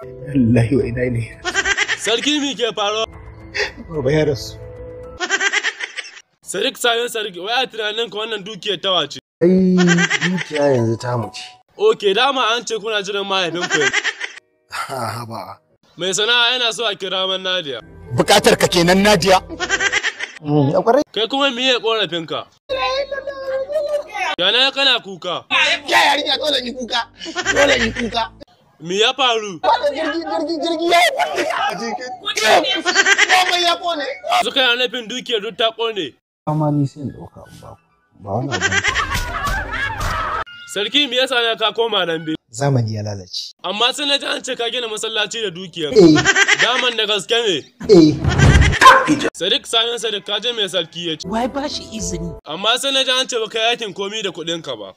Wallahi wa ina ne. Sarki, mi ke faruwa? Baba ya rasu. Sadiq Sanin Sadiq, wai a tunanin ka wannan dukiyar ta wace? Ai dukiya yanzu ta mu ce. Ok, dama an ce kuna jiran mahaifinku yanzu. Ha ba. Mai sana'a yana so a kira man Nadia. Bukatar ka kenan, Nadia. A kwarai. Kai kuma miye korafinka? Yana kana kuka. Ya yarinya, dole ni kuka. Dole ni kuka. Me ya faru? Wannan jirgi ya yi bindiga. Komai ya kone. Suka yana nufin dukiyar duk ta kone. Amma ni sai in ɗauka in ba ku. Ba wani abu. Sarki, me yasa na ka koma nan be? Zamani ya lalace. Amma sai na ji an ce ka gina masallaci da dukiyar. Eh. Daman da gaske ne. Eh. Sadiq Sanin Sadiq, ka je mai sarki ya ce. Wai ba shi izini. Amma sai na ji an ce baka yakin komi da kuɗinka ba.